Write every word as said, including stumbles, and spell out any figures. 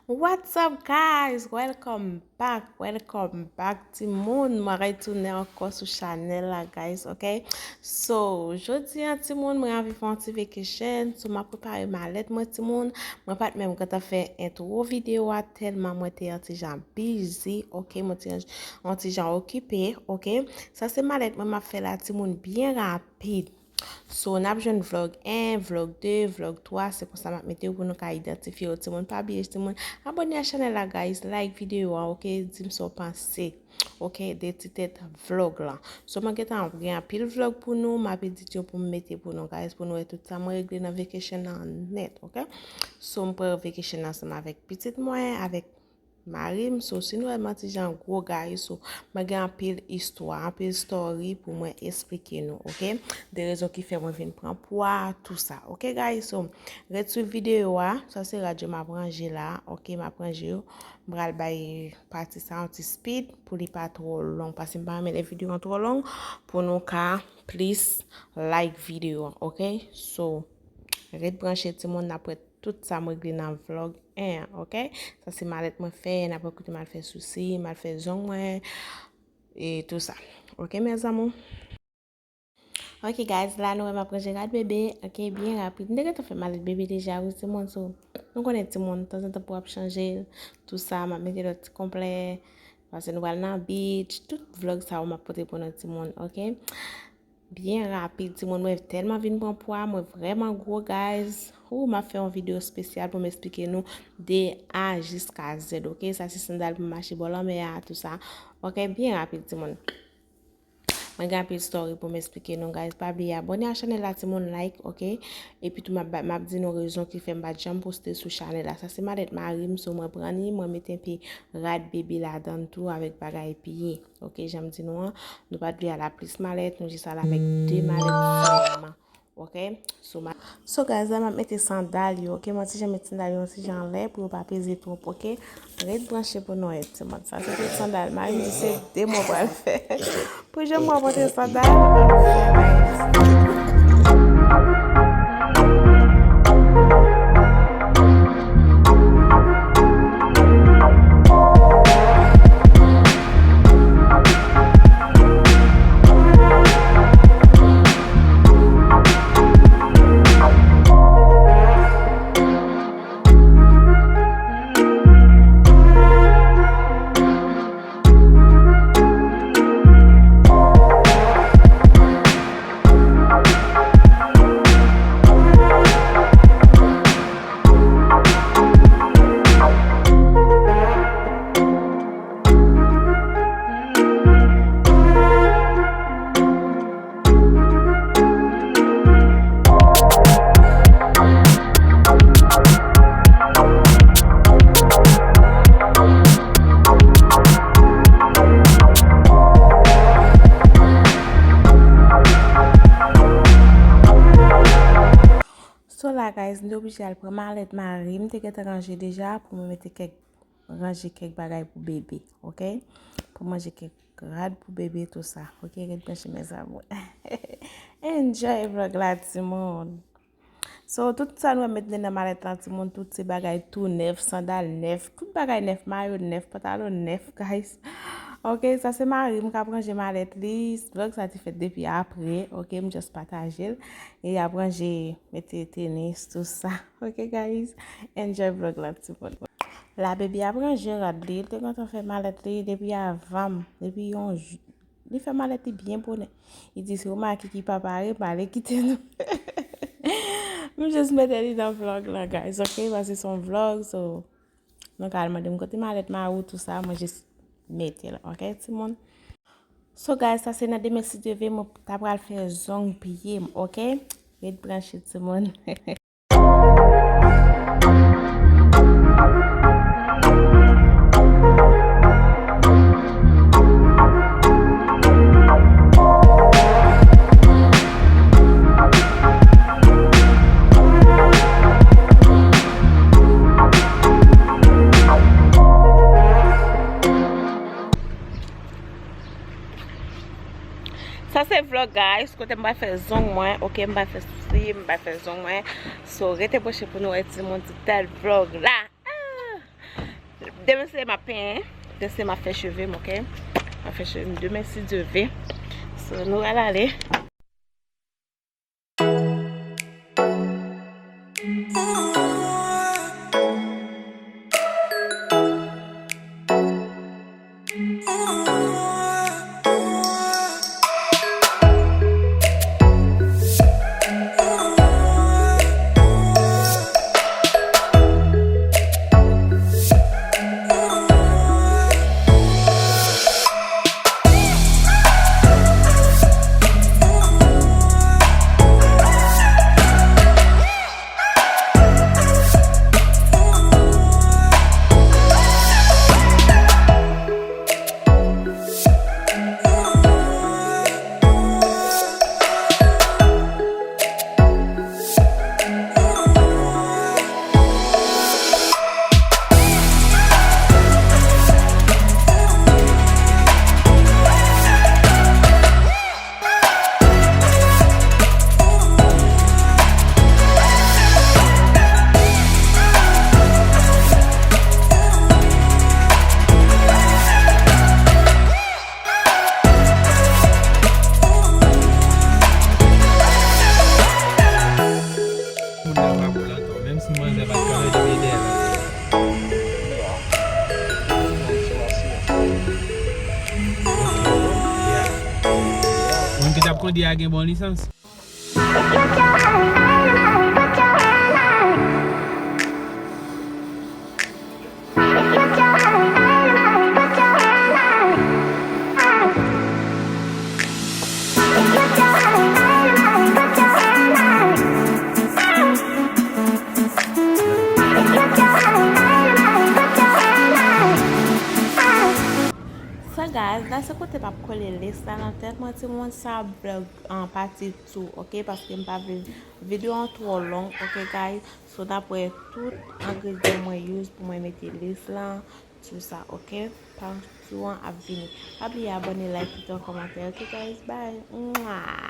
What's up, guys? Welcome back, welcome back, timoun. Mwen retounen ankò sou chanèl la, guys, ok? So, jodi a, timoun, mwen anvi fè yon ti vacation. So, m ap prepare malèt mwen, timoun. Mwen pa t menm gentan fè entwo videyo a, tèlman mwen te yon ti jan busy, ok? Mwen te yon ti jan okipe, ok? Sa se malèt mwen m ap fè la, timoun, byen rapid. So, n ap jwenn vlog en, vlog de, vlog twa, se konsa m ap mete yo pou nou ka idantifye yo. Timoun, pa bliye, timoun, abòne a chanèl la, guys, like videyo a, ok? Di m sa w panse, ok, de ti tèt vlog la. So, mwen gentan gen anpil vlog pou nou, m ap edit yo pou m mete pou nou, guys, pou nou wè tout sa mwen regle nan vacation nan nèt, ok? So, m pran vacation ansanm avèk pitit mwen, avèk mari m, so, si nou wè m an ti jan gwo, guys, so, mwen gen anpil istwa, anpil story pou mwen esplike nou, ok? De rezon ki fè mwen vin pran pwa, tou sa, ok, guys? So, ret swiv videyo a, sa se rad yo m ap ranje la, ok? M ap ranje yo, m pral bay pati sa yon ti speed pou li pa twò long, paske m pa renmen lè videyo an twò long, pou nou ka plis like videyo an, ok? So, ret branche, timoun, n ap wè tout sa m regle nan vlog en an, ok? Sa se malèt mwen fè, n ap wè kote m al fè sousi, m al fè zong mwen, e tou sa. Ok, mes amours? Ok, guys, la nou wè m ap ranje rad bebe, ok, byen rapid. M te gentan fè malèt bebe deja, wi, timoun, so, nou konnen timoun, tanzantan pou w ap chanje l, tou sa, m ap mete lòt ti konplè, paske nou pral nan beach, tout vlog sa yo m ap pote pou nou, timoun, ok? Byen rapid, timoun, mwen tèlman vin pran pwa, mwen vrèman gwo, guys. Ou, m ap fè yon videyo espesyal pou m esplike nou de A jiska Z, ok? Sa se sandal pou mache bò lanmè a, tou sa. Ok, byen rapid, timoun. Mwen gen anpil story pou m esplike nou, guys. Pa bliye abòne a chanèl la, timoun, like, ok? Epi tou, m ap ba- m ap di nou rezon ki fè m pa t janm poste sou chanèl la. Sa se malèt mari m, so mwen pran li, mwen mete enpe rad bebe ladan l tou avèk bagay piye. Ok, jan m di nou an, nou pa t vle al a plis malèt, nou jis al avèk de malèt sèlman. Ok? So, ma- so, guys, la m ap mete sandal yo, ok? Mwen ti jan met sandal yo yon ti jan anlè pou yo pa peze twòp, ok? Ret branche pou nou wè, timoun. Sa se tout sandal. Mari m di se de mwa pral fè. Pou jan mwen pote sandal, m ap fè, guys. So la, guys, m te oblije al pran malèt mari m te gentan ranje deja pou mwen mete kèk, ranje kèk bagay pou bebe, ok? Pou m ranje kèk rad pou bebe, tou sa, ok? Ret branche, mes amours. Enjoy vlog la, timoun. So, tout sa nou wè m met nan malèt la, timoun, tout se bagay tou nèf, sandal nèf, tout bagay nèf, mayo nèf, pantalon nèf, guys. Ok, sa se mari m k ap ranje malèt li. Vlog sa te fèt depi apre, ok, m just pataje l. E y ap ranje, mete tenis, tou sa. Ok, guys, enjoy vlog la, timoun. La, baby ap ranje rad li, li te gentan fè malèt li depi avan m, depi yon jou. Li fè malèt li byen bonè. Li di, "Se w, Maki, ki pa pare, m ale kite nou." M jis mete li nan vlog la, guys, ok? Paske se yon vlog, so, nou ka al mande m kote malèt mari w, tou sa, mwen jis mete l, ok, timoun? So, guys, sa se nan demen, si Dye vle, mwen ta pral fè zong pye m, ok? Ret branche, timoun. Sa se vlog, guys, kote m bay fè zong mwen, ok, m bay fè sousi, m bay fè zong mwen. So, rete branche pou nou wè timoun ti tèt vlog la. Ah! Demen se m ap penyen. Demen se m ap fè cheve m, ok? M ap fè cheve m demen si Dye ve. So, nou al ale. Moun nan pa pou lantan, menm si manzè pa t ka mete medè la. Moun ki t ap kondi a gen bon lisans. So guys, la se kote m ap kole les la nan tèt mwen, timoun, sa vlog an pati two, ok? Paske m pa vle videyo an twò long, ok guys? So, n ap wè tout engredyan mwen use pou mwen mete les la, tout sa, ok? Pati two an ap vini. Pa bliye abòne, like, kite yon kòmantè, ok guys? Bye! Mwah!